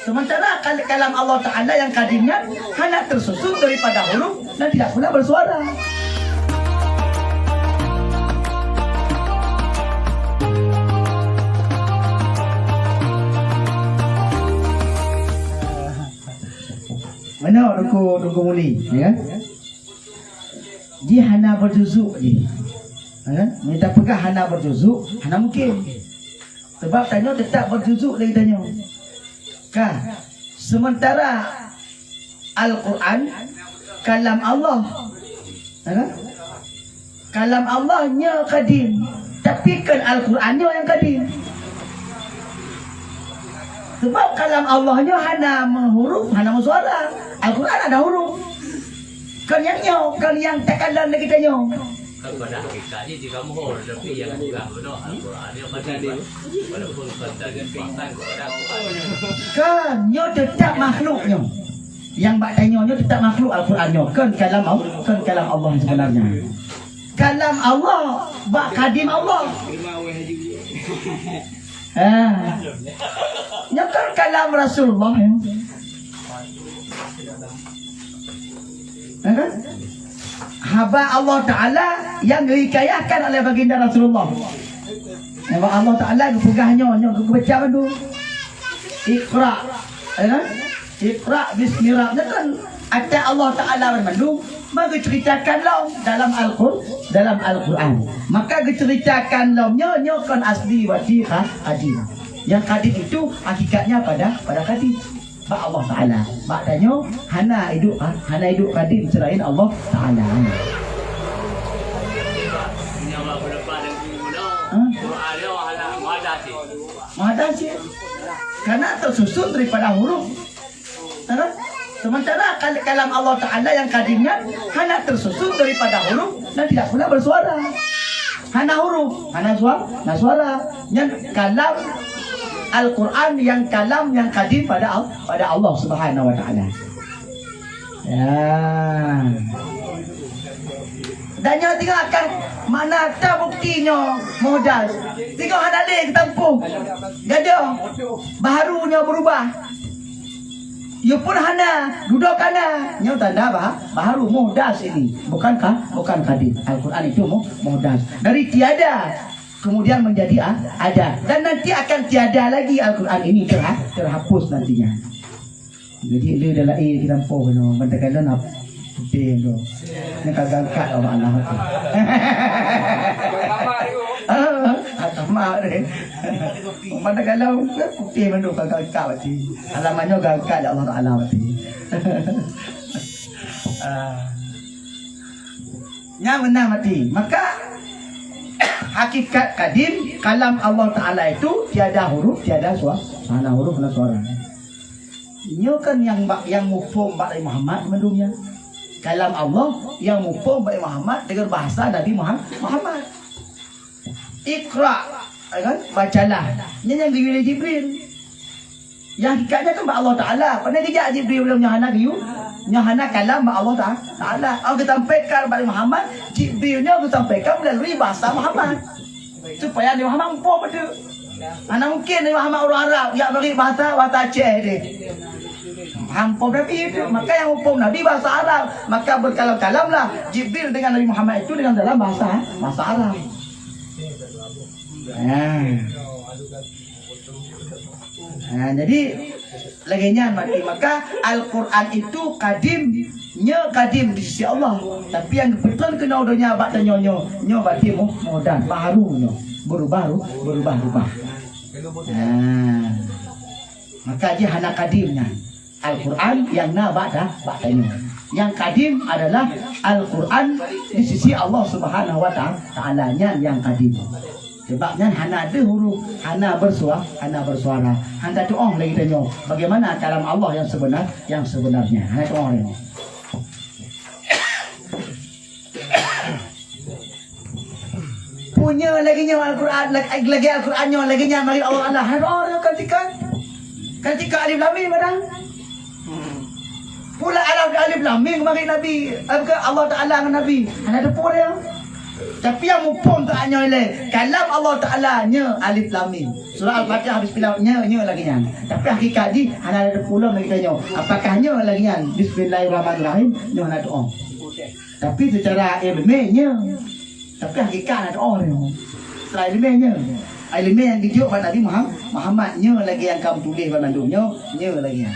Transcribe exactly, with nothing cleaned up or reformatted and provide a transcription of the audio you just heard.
Sementara kal-, kalam Allah Ta'ala yang kadim nyan hana tersusun daripada huruf dan tidak pula bersuara. Mana Teungku, Teungku Muli, ya kan? Jih hana berjuzuk jih. Ha? Meunyoe tapeugah hana berjuzuk, hana mungkin. Sebab tanyoe teutap berjuzuk lé tanyoe. Ka, sementara Al-Quran kalam Allah. Ha? Kalam Allah nyoe kadim, tapi kon Al-Quran nyoe nyang kadim. Sebab kalam Allah nyoe hana meuhuruf, hana meusuara. Al-Quran ada huruf. Kon nyang nyoe, kon nyang takalon lé geutanyoe. Kan pada hakikatnya jika mohor, tapi yang pegang benar Al-Quran yang kadim. Walaupun kon dari kuasa kepada Al-Quran. Kan nyoe teutap makhluk nyoe. Nyang bak tanyoe nyoe teutap makhluk Al-Quran nyoe, kon kalam Allah, kon kalam Allah sebenarnya. Kalam Allah bak kadim Allah. Ah. Nyoe kan kalam Rasulullah, ya. Ya kan? Haba Allah Ta'ala yang dihikayahkan oleh baginda Rasulullah. Nyang Allah Ta'ala geupeugah nyoe, nyoe geubaca bandum. Iqra. Ya kan? Iqra bismi rabbika. Kan ata Allah Ta'ala banmandum, maka geuceritakan lom dalam Al-Qur-, dalam Al-Quran. Maka geuceritakan lom nyoe, nyoe kon asli wati ka-, kadim. Yang kadim itu hakikatnya pada, pada kadim. Bak Allah Ta'ala. Bak tanyoe hana idup, ha, hana idup kadim selain Allah Ta'ala. Ha? Muhadas cit. Karena tersusun daripada huruf. Ha? Sementara kal-, kalam Allah Ta'ala yang kadim nyan hana tersusun daripada huruf dan tidak pula bersuara. Hana huruf, hana suara, hana suara. Nyan kalam Al-Quran yang kalam yang kadim pada Al-, pada Allah Subhanahu wa Ta'ala. Ya. Dan nyoe tinggai akan makna tabukti nyoe muhdas. Tinggai hana lé geutampuh. Gadoh. Baharu nyoe berubah. Yue pun hana, dudoe kana. Nyoe tanda bah-, baharu muhdas ini. Bukan ka-, bukan kadim. Al-Quran itu mu-, muhdas. Dari tiada kemudian menjadi a-, ada. Dan nanti akan tiada lagi Al-Quran ini terha-, terhapus nantinya. Jadi, le dalam air kita empoh tu, mata kala nak putih tu. Ni kagak angkat awak Allah tu. Ah, sama deh. Mata kala putih tu kagak angkat berarti. Alamatnya gak angkat ya Allah Taala berarti. Ah. Nyan beuna mati. Maka hakikat kadim kalam Allah Taala itu tiada huruf, tiada sua-, hana huruf, hana suara. Nyoe kan nyang bak, nyang muphom bak Nabi Muhammad mandum nyan. Kalam Allah nyang muphom bak Nabi Muhammad dengan bahasa Nabi Muha-, Muhammad. Iqra, ya kan? Bacalah. Nyan nyang geuyue lé Jibril. Nyang hakikatnya kan bak Allah Taala. Pane geujak Jibril lom nyang hana geuyue, nyang hana kalam bak Allah Ta-, Taala. Oh, geutampaikan bak Muhammad, Jibril nyoe geutampaikan melalui bahasa Muhammad. Supaya Nabi Muhammad muphom beutôi. Hana mungkin Nabi Muhammad ureueng Arab, jak bagi bahasa, bahasa Aceh deh. Muphom Nabi itu, maka nyang muphom Nabi bahasa Arab, maka berkalam-kalamlah Jibril dengan Nabi Muhammad itu dengan dalam bahasa, bahasa Arab. Nah. Nah, jadi lagèe nyan mati. Maka Al-Quran itu kadim, nyoe kadim di sisi Allah. Tapi nyang geupeutron keunoe donya bak tanyoe nyoe, nyoe berarti mu-, muhdas, baharu nyoe, berubah ru-, berubah-rubah. Nah. Maka jih hana kadim nyan. Al-Quran nyang na bak ta-, bak tanyoe. Nyang kadim adalah Al-Quran di sisi Allah Subhanahu wa Ta-, Taala, nyan nyang kadim. Sebab nyan hana ada huruf, hana bersua-, hana bersuara. Han tatu'oh lé geutanyoe bagaimana kalam Allah yang sebenar, yang sebenarnya. Han tatu'oh lé. Punya lagèe nyoe Al-Quran, lag-, lagèe Al-Quran nyoe, lagèe nyan mari Allah Allah. Hai, oh, kan tikan. Kan tikan alif lam mim padang. Pula alif, alif lam mim mari Nabi, apa ke Allah Taala ngon Nabi. Hana teupeu dia. Tapi nyang muphom saat nyoe lé, kalam Allah Taala nyoe alif lam mim. Surah Al-Fatihah bismillah nyoe, nyoe lagèe nyan. Tapi hakikat jih hana ada pulom lagèe tanyoe. Apakah nyoe lagèe nyan? Bismillahirrahmanirrahim. Nyoe hana tu'oh. Tapi secara ilmiah nyoe. Tapi hakikat hana tu'oh nyoe. Secara ilmiah nyoe. Ilmiah nyang geujok bak Nabi Muham-, Muhammad nyoe lagèe nyang ka meutuléh bak mandum nyoe, nyoe lagèe nyan.